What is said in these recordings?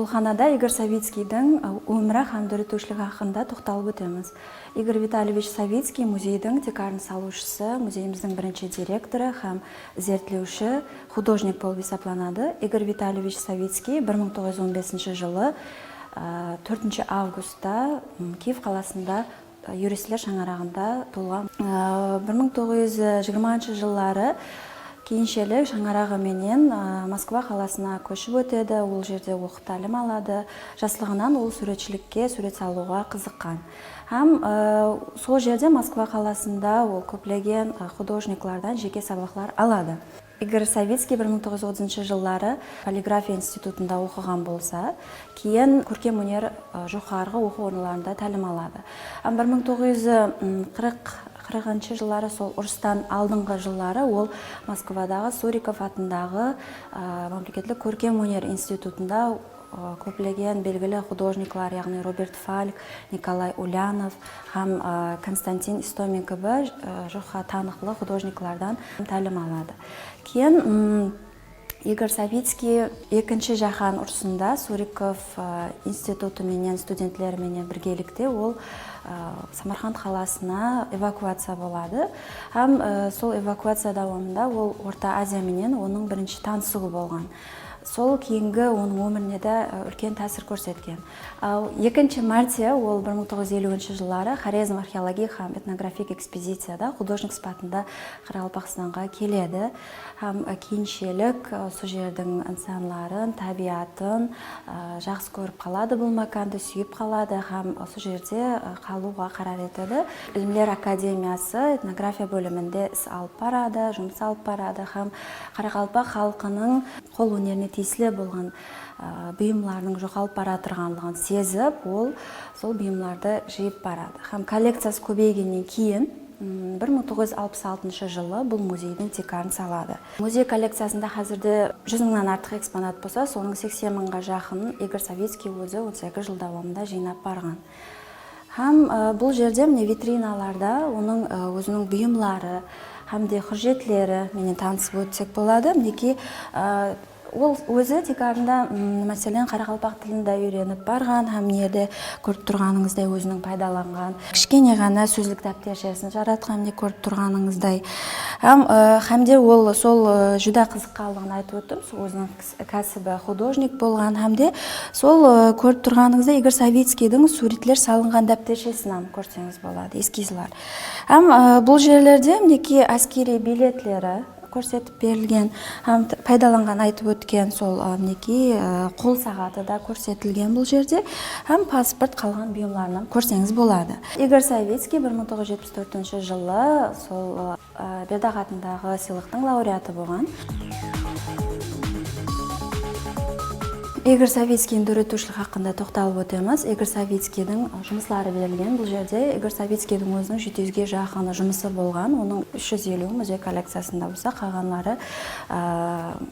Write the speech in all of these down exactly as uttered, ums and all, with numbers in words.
Bul xanada Igor Savickiydiń, ı, ómiri hám dóretiwshiligi haqqında toqtalıp ótemiz. Igor Vitalevich Savickiy muzeydiń tiykarın salıwshısı, muzeyimizdiń birinshi direktorı hám izertlewshi, xudojnik bolıp esaplanadı. Igor Vitalevich Savickiy bir mıń toǵız júz on besinshi jılı, ı, tórtinshi avgustta, ım, Kiyev qalasında yuristler shańaraǵında tuwılǵan. Aa, bir mıń toǵız júz jigirmanshı jılları keyinshelik shańaraǵı menen, aa, Moskva qalasına kóship ótedi, ol jerde oqıp tálim aladı. Jaslıǵınan ol súwretshilikke, súwret salıwǵa qızıqqan. Hám, aa, sol jerde Moskva qalasında ol kóplegen, aa, xudojniklardan jeke sabaqlar aladı. Igor Savickiy bir mıń toǵız júz otızınshı jılları poligrafiya institutında oqıǵan bolsa, keyin kórkem óner, ı, joqarǵı oqıw orınlarında tálim aladı. Hám bir mıń toǵız júz qırq, qırqınshı jılları, sol urıstan aldınǵı jılları ol Moskvadaǵı Surikov atındaǵı, ı, mámleketlik kórkem óner institutında ı, kóplegen belgili xudojniklar, yaǵnıy Robert Falk, Nikolay Ulyanov hám, ı, Konstantin Istomin kibi, ı, joqqa tanıqlı xudojniklardan tálim aladı. Keyin, ım, Igor Savickiy Ekinshi jáhán urısında Surikov, ı, institutı menen studentleri menen birgelikte ol, ı, Samarqand qalasına evakuaciya boladı. Hám, ı, sol evakuaciya dawamında ol Orta Aziya menen onıń birinshi tanısıwı bolǵan. Sol keyingi onıń ómirine de, ı, úlken tásir kórsetken. Al, ekinshi márte ol bir mıń toǵız júz eliwinshi jılları Xorezm arxeologik hám etnografik ekspediciyada xudojnik sıpatında Qaraqalpaqstanǵa keledi. Hám, ı, keyinshelik, ı, usı jerdiń insanların, tábiyatın, ı, jaqsı kórip qaladı, bul mákandı súyip qaladı hám usı jerde, ı, qalıwǵa qarar etedi. Ilimler akademiyası etnografiya bóliminde is alıp baradı, jumıs alıp baradı hám qaraqalpaq xalqınıń qol ónerine tiyisli bolǵan, a, buyımlardıń joǵalıp baratırǵanlıǵın sezip, ol sol buyımlardı jıyıp baradı. Hám kollekciyası kóbeygennen keyin, ım, bir mıń toǵız júz alpıs altınshı jılı bul muzeydiń tiykarın saladı. Muzey kollekciyasında házirde júz mıńnan artıq eksponat bolsa, sonıń seksen mıńǵa jaqının Igor Savickiy ózi on segiz jıl dawamında jıynap barǵan. Hám, ı, bul jerde, mine, vitrinalarda onıń, ı, óziniń buyımları hám de hújjetleri menen tanısıp ótsek boladı. Minekey, ı, ol ózi tiykarında, ım, máselen, qaraqalpaq tilin de úyrenip barǵan hám mine jerde kórip turǵanıńızday óziniń paydalanǵan kishkene ǵana sózlik dáptershesin jaratqan, mine, kórip turǵanıńızday. Hám, ı, hám de ol sol, ı, júdá qızıqqanlıǵın aytıp óttim, sol óziniń kás-, kásibi xudojnik bolǵan hám de sol, ı, kórip turǵanıńızday Igor Savickiydiń súwretler salınǵan dáptershesin hám kórseńiz boladı, eskizlar. Hám, ı, bul jerlerde, minekey, áskeriy biletleri kórsetip berilgen hám t-, paydalanǵan aytıp ótken sol, ı, minekey, ı, qol saǵatı da kórsetilgen bul jerde. Hám pasport, qalǵan buyımların hám kórseńiz boladı. Igor Savickiy bir mıń toǵız júz jetpis tórtinshi jılı sol, ı, Berdaq atındaǵı sıylıqtıń laureatı bolǵan. Igor Savickiydiń dóretiwshiligi haqqında toqtalıp ótemiz. Igor Savickiydiń jumısları berilgen. Bul jerde Igor Savickiydiń óziniń jeti júzge jaqın jumısı bolǵan. Onıń úsh júz eliwi muzey kollekciyasında bolsa, qalǵanları, a,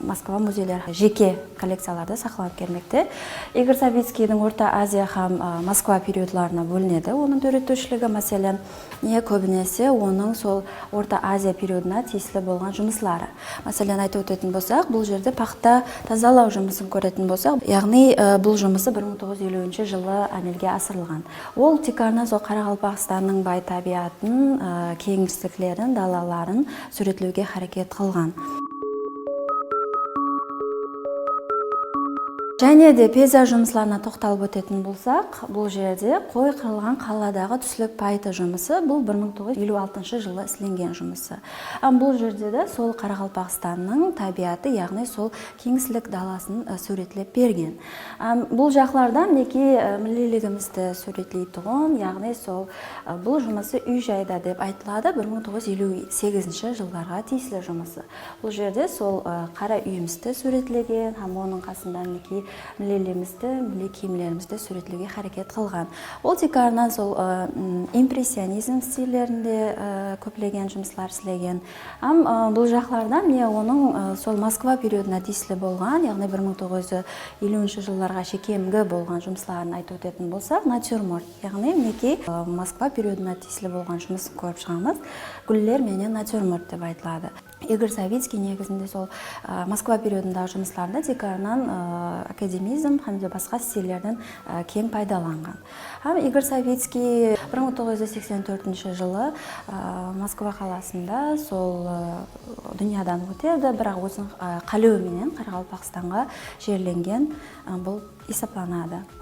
Moskva muzeyleri jeke kollekciyalarda saqlanıp kelmekte. Igor Savickiydiń Orta Aziya hám, a, Moskva periodlarına bólinedi. Onıń dóretiwshiligi, máselen, ne kóbinese onıń sol Orta Aziya periodına tiyisli bolǵan jumısları. Máselen, aytıp ótetin bolsaq, bul jerde paxta tazalaw jumısın kóretin bolsaq, yaǵnıy, e, bul jumısı bir mıń toǵız júz eliwinshi jılı ámelge asırılǵan. Ol tiykarınan sol Qaraqalpaqstannıń bay tábiyatın, e, keńisliklerin, dalaların súwretlewge háreket qılǵan. Jáne de peyzaj jumıslarına toqtalıp ótetin bolsaq, bul jerde qoy qırılǵan qaladaǵı túslik payıtı jumısı, bul bir mıń toǵız júz eliw altınshı jılı islengen jumısı. Hám bul jerde de sol Qaraqalpaqstannıń tábiyatı, yaǵnıy sol keńislik dalasın, ı, súwretlep bergen. Hám bul jaqlarda, minekey, ı, milliyligimizdi súwretleytuǵın, yaǵnıy sol, ı, bul jumısı úy-jayda dep aytıladı, bir mıń toǵız júz eliw segizinshi jıllarǵa tiyisli jumısı. Bul jerde sol, ı, qara úyimizdi súwretlegen hám onıń qasında, minekey, milliyligimizdi, milliy kiyimlerimizdi súwretlewge háreket qılǵan. Ol tiykarınan sol, ı, m, impressionizm stillerinde, ı, kóplegen jumıslar islegen. Hám, ı, bul jaqlarda, mine, onıń, ı, sol Moskva periodına tiyisli bolǵan, yaǵnıy bir mıń toǵız júz eliwinshi jıllarǵa shekemgi bolǵan jumısların aytıp ótetin bolsaq, natyurmort, yaǵnıy, minekey, ı, Moskva periodına tiyisli bolǵan jumısın kórip shıǵamız. Gúller menen natyurmort dep aytıladı. Igor Savickiy negizinde sol, a, Moskva periodındaǵı jumıslarında tiykarınan, a, akademizm hám de basqa stillerden, a, keń paydalanǵan. Hám Igor Savickiy bir mıń toǵız júz seksen tórtinshi jılı, a, Moskva qalasında sol, a, dúnyadan ótedi, biraq óziniń, a, qálewi menen Qaraqalpaqstanǵa jerlengen, a, bul esaplanadı.